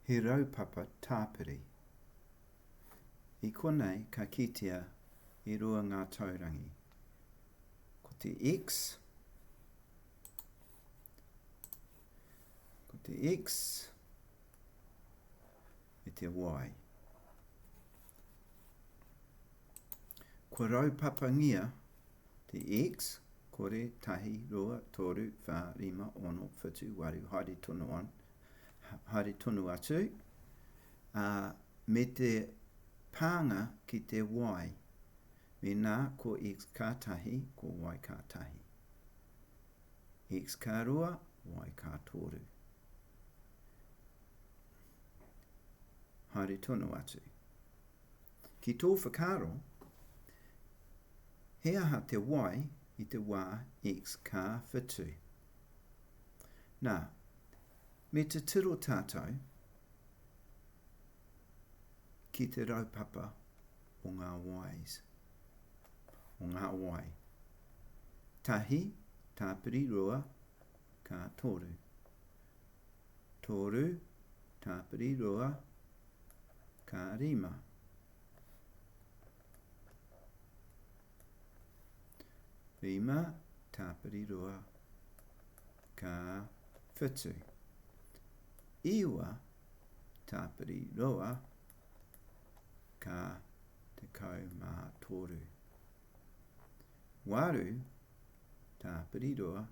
He raupapa tāpiri. I konei ka kitea e rua ngā taurangi. Ko te X, ko te X me te Y. Kua raupapangia te X, kore, tahi, rua, toru, whā, rima, ono, whitu, waru, haere tonu an, haere tonu atu, ā, me te pānga ki te Y. Mēnā ko X ka tahi, ko Y ka tahi. X ka rua, Y ka toru. Haere tonu atu. Ki tō whakaaro, he aha te Y i te wā X ka whitu? Nā, me titiro tātou ki te raupapa o ngā Ys, o ngā Y. Tahi, tāpiri rua, ka toru. Toru, tāpiri rua, ka rima. Rima, tāpiri rua, ka whitu. Iwa, tāpiri rua, ka 13. Waru, tāpiri rua,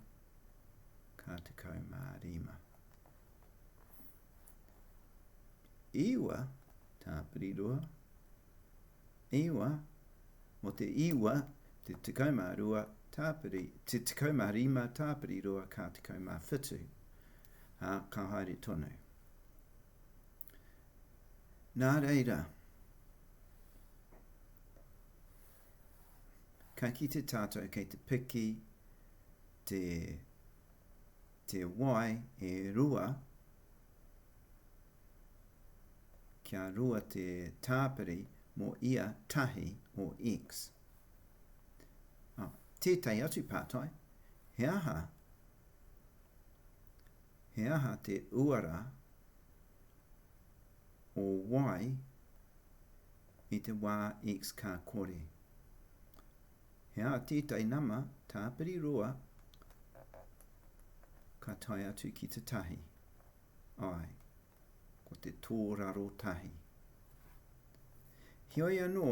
ka 15. Iwa, tāpiri rua, iwa, mō te iwa, te 12, tāpiri, te 15, tāpiri rua, ka 17. Ā, ka haere tonu. Nā reira, ka kite tātou kei te piki te, te wai e rua, kia rua te tāpiri mō ia tahi o X. Oh, tētahi atu pātai, he aha, he aha te uara o Y i te wā X ka kore? He aha tētahi nama tāpiri rua ka tae atu ki te tahi? Āe, ko te tōraro tahi. Heoi anō,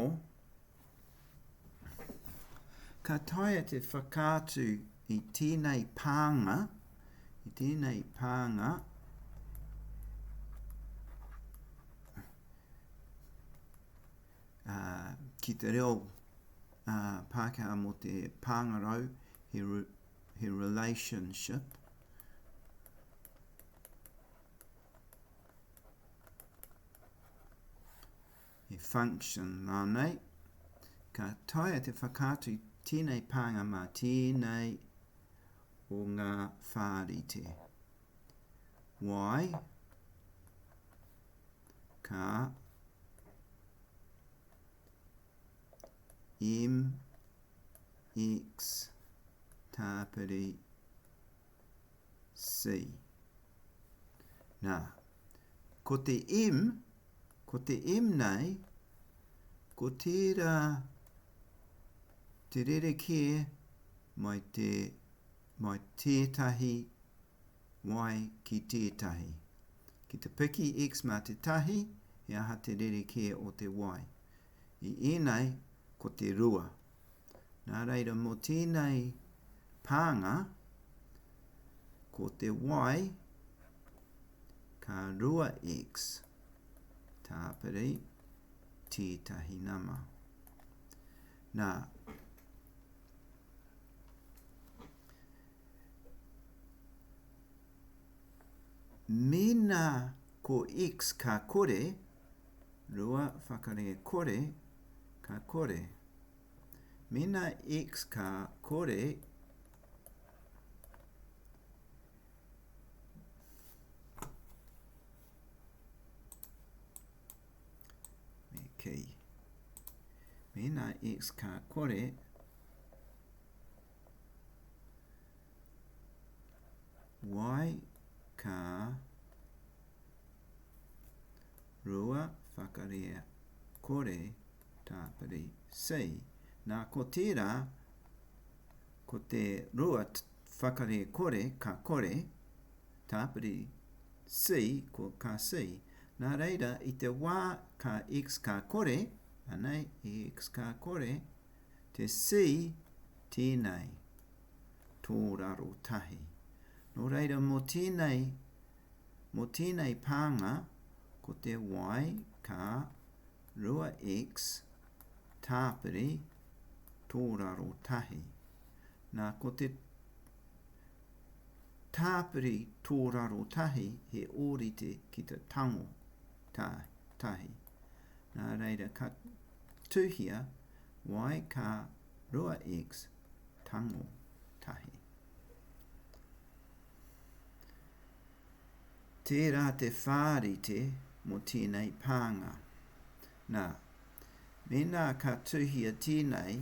ka taea te whakaatu i tēnei pānga, i tēnei pānga, uh, ki te reo uh, Pākehā mō te pāngarau, he, re, he relationship, He function rānei. Ka taea te whakaatu tēnei pānga mā tēnei o ngā whārite. Y ka M X tāpiri C. Nā, ko te M, ko te M nei, ko tērā te rerekē mai te, mai tētahi Y ki tētahi. Ki te piki X mā te tahi, he aha te rerekē o te Y. I ēnei, ko te rua. Nā reira, mō tēnei pānga, ko te Y ka 2X tāpiri tētahi nama. Nā, mēnā ko X ka kore, rua whakare kore, ka kore. Mēnā X ka kore, me kī. Mēnā X ka kore, Y ka. Whakarea kore tāpiri C. Nā, ko tērā, ko te rua whakarea kore ka kore, tāpiri C, ko ka C. Nā reira, i te wā ka X ka kore, anei, X ka kore, te C tēnei, tōraro tahi. Nō reira, mō tēnei, mō tēnei pānga, ko te y ka 2x tāpiri tōraro tahi. Nā, ko te tāpiri tōraro tahi he ōrite ki te tango tā, tahi. Nā reira, ka tuhia y ka 2x tango tahi. Tērā te whārite mō tēnei pānga. Nā, mēnā ka tuhia tēnei,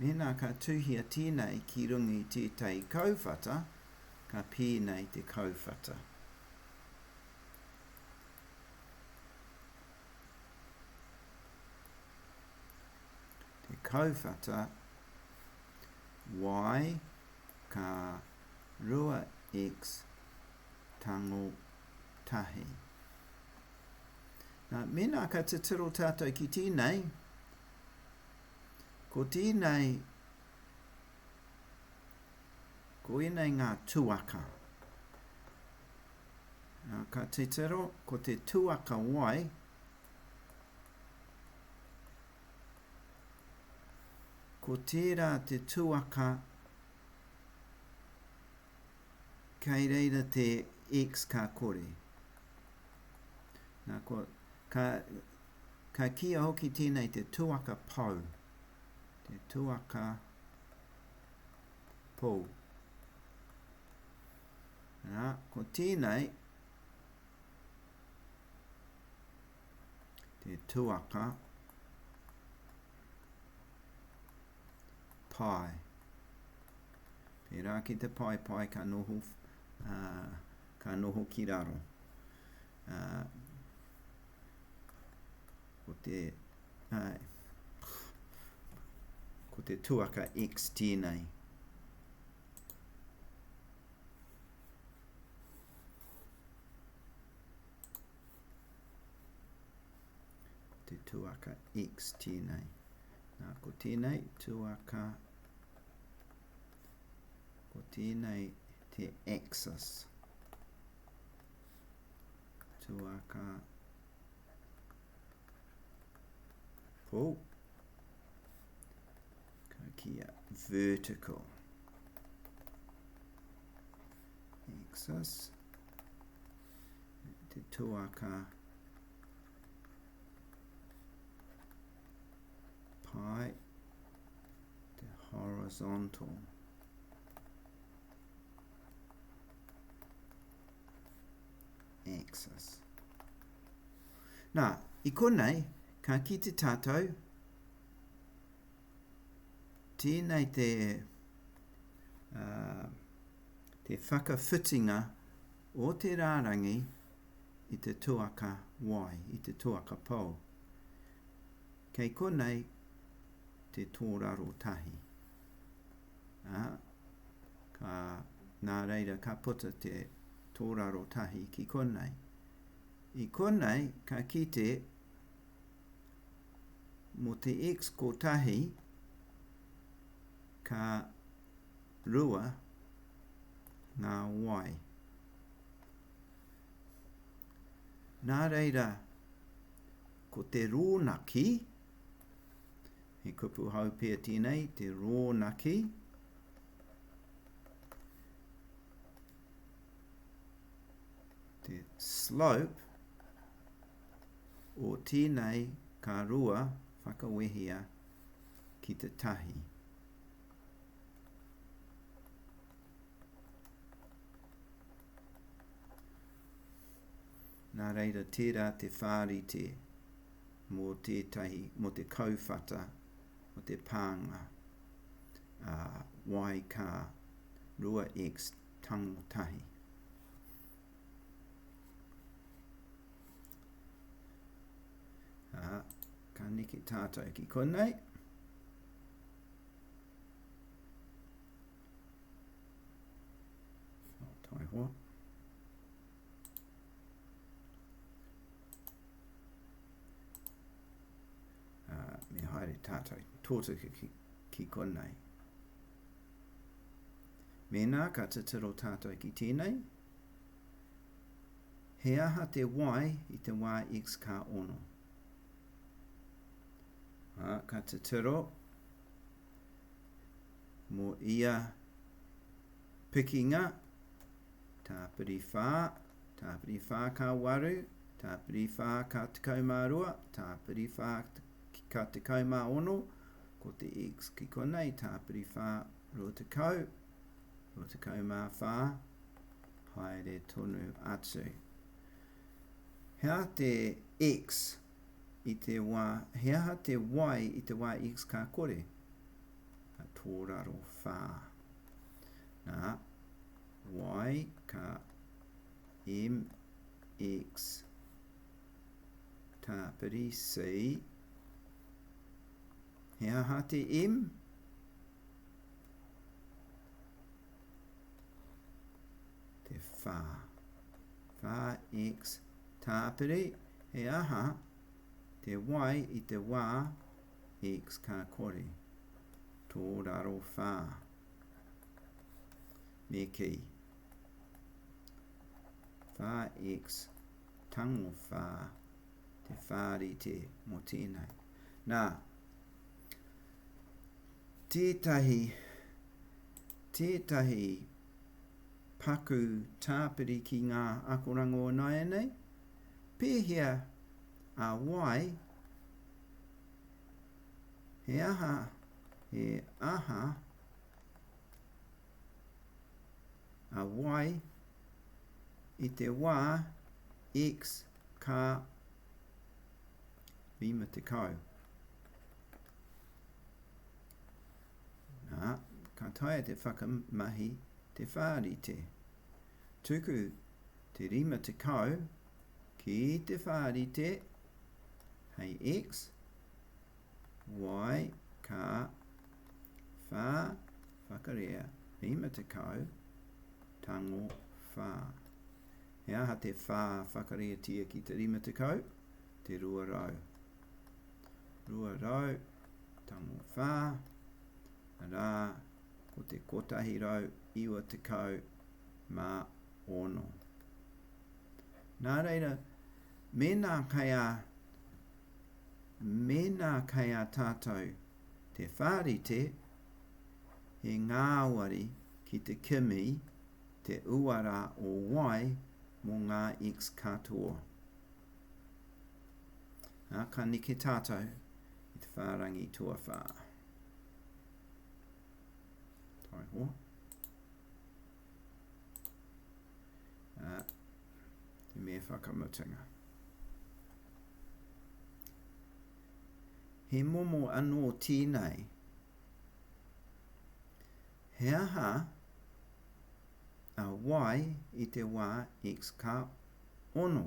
mēnā ka tuhia tēnei ki runga i tētahi kauwhata, ka pēnei te kauwhata. Te kauwhata Y ka 2x tango tahi. Nā, mēnā ka titiro tātou ki tēnei, ko tēnei, ko ēnei ngā tuaka. Nā, ka titiro, ko te tuaka Y, Ko tērā te tuaka kei reira te X ka kore. Nā, ko, ka, ka kīia hoki tēnei te tuaka pou. Te tuaka pou. Nā, ko tēnei te tuaka pae. Pērā ki te paepae ka noho, uh, ka noho ki raro. Uh, ko te, uh, ko te tuaka X tēnei. Te tuaka X tēnei. Nā, ko tēnei tuaka, ko tēnei te axis. Tuaka pull. Ka kia vertical. Axis. Te tuaka pi te horizontal. Axis. Nā, i konei, ka kite tātou, tēnei te, uh, te whakawhitinga o te rārangi i te tuaka wai, i te tuaka pou. Kei konei te tōraro tahi. Ā, ka, nā reira ka puta te tōraro tahi ki konei. I konei ka kite mō te x kotahi ka rua ngā wai. Nā reira, ko te rōnaki, he kupu hou pea tēnei, te rōnaki, te slope o tēnei ka rua whakawehea ki te tahi. Nā reira, tērā te whārite mō tētahi, mō te kauwhata o te pānga a YK 2X tango tahi. neke tātou ki konei. Taihoa. Uh, me haere tātou tōtika ki, ki konei. Mēnā ka titiro tātou ki tēnei, he aha te y i te wā x ka ono? Uh, ka titiro mō ia pikinga, tāpiri whā, tāpiri whā ka waru, tāpiri whā ka 12, tāpiri whā ka 16, ko te x ki konei, tāpiri whā, 20, 24, haere tonu atu. He aha te x i te wā, he aha te y i te wā x ka kore? A tōraro whā. Nā, y ka mx tāpiri c. He aha te m? Te whā. 4x tāpiri, he aha te y i te wā x ka kore. Tō raro whā. Me kī. 4x tango whā te whārite mō tēnei. Nā, tētahi, tētahi paku tāpiri ki ngā akoranga o nāianei, pēhea a wai, he aha, he aha a wai i te wā x ka 50. Nā, ka taea te whakamahi te whārite. Tuku te 50 ki te whārite hei x, y ka whā whakarea 50 tango whā. He aha te whā whakareatia ki te 50? Te 200. 200 tango whā, arā, ko te 196. Nā reira, mēnā kei a, mēnā kei a tātou te whārite, he ngāwari ki te kimi te uara o y mō ngā x katoa. Ā, ka neke tātou i te whārangi tuawhā. Taihoa. Ā, te mea whakamutunga. He momo anō tēnei. He aha a y i te wā x ka ono?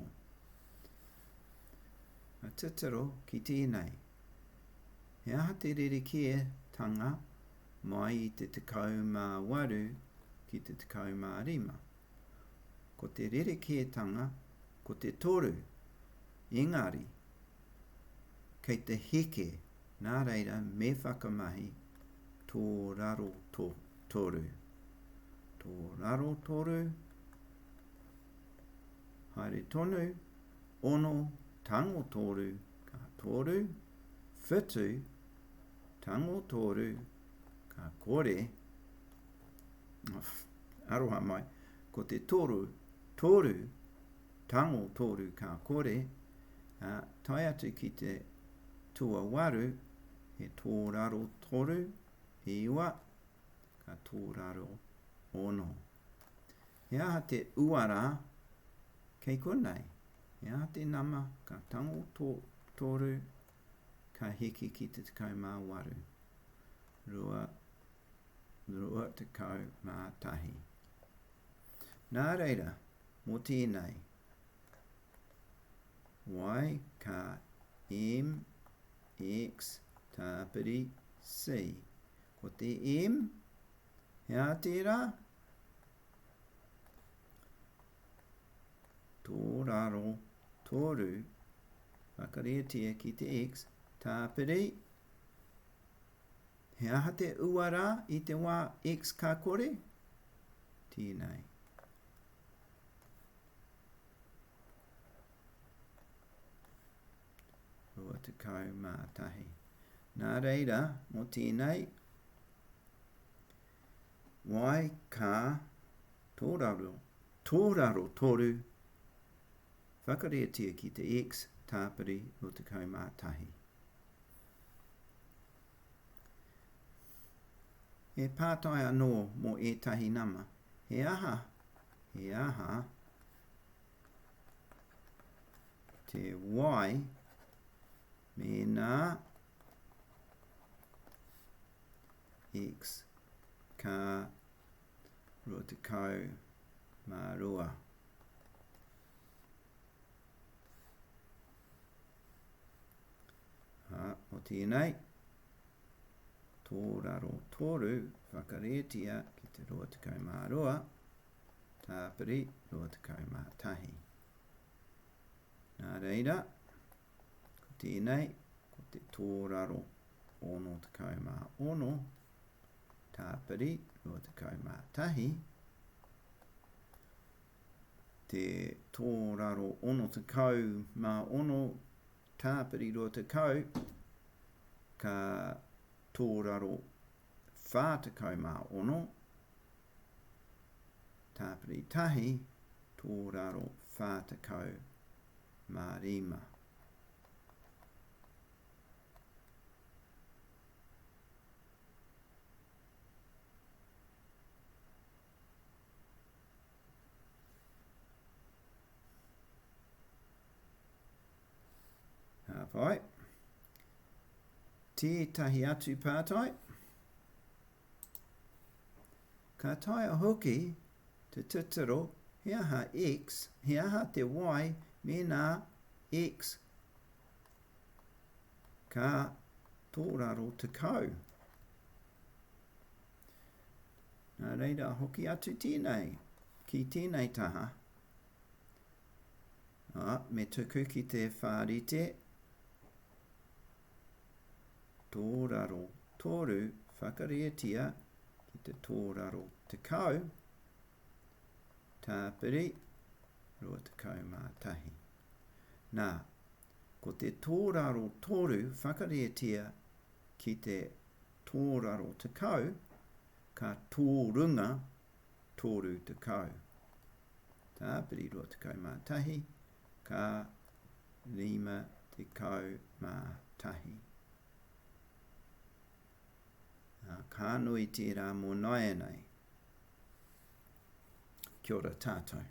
A titiro ki tēnei. He aha te rerekētanga mai i te 18 ki te 15? Ko te rerekētanga ko te toru, engari, kei te heke, nā reira me whakamahi tō raro to, toru. Tō raro toru, haere tonu, ono, tango toru, ka toru, whitu, tango toru, ka kore, aroha mai, ko te toru, toru, tango toru ka kore, ā, tae atu ki te tuawaru, he tōraro toru, iwa, ka tōraro ono. He aha te uara kei konei? He aha te nama ka tango tō, toru, ka heke ki te 18? Rua, 21. Nā reira, mō tēnei, y ka m. X tāpiri C. Ko te M, he aha tērā? Tōraro toru, whakareatia ki te X, tāpiri, he aha te uara i te wā X ka kore? Tēnei. 21. Nā reira, mō tēnei, Y ka tōraro, tōraro toru, whakareatia ki te X, tāpiri 21. He pātai anō mō ētahi nama. He aha? He aha? Te Y mēnā X ka 22. Ha, o tēnei, tōraro toru whakarētia ki te 22, tāpiri 21. Nā reira, ko tēnei, ko te tōraro 66, tāpiri 21, te tōraro 66, tāpiri 20, ka tōraro 46, Tāpiri tahi, tōraro 45. Ka pai. Tētahi atu pātai. Ka taea hoki te titiro he aha X, he aha te Y mēnā X ka tōraro 10. Nā reira, hoki atu tēnei ki tēnei taha. Ā, me tuku ki te whārite tōraro toru whakareatia ki te tōraro 10, tāpiri 21. Nā, ko te tōraro toru whakareatia ki te tōraro 10, ka tōrunga 30. Tāpiri 21, ka 51. Ā, ka nui tērā mō nāianei. Kia ora tātou.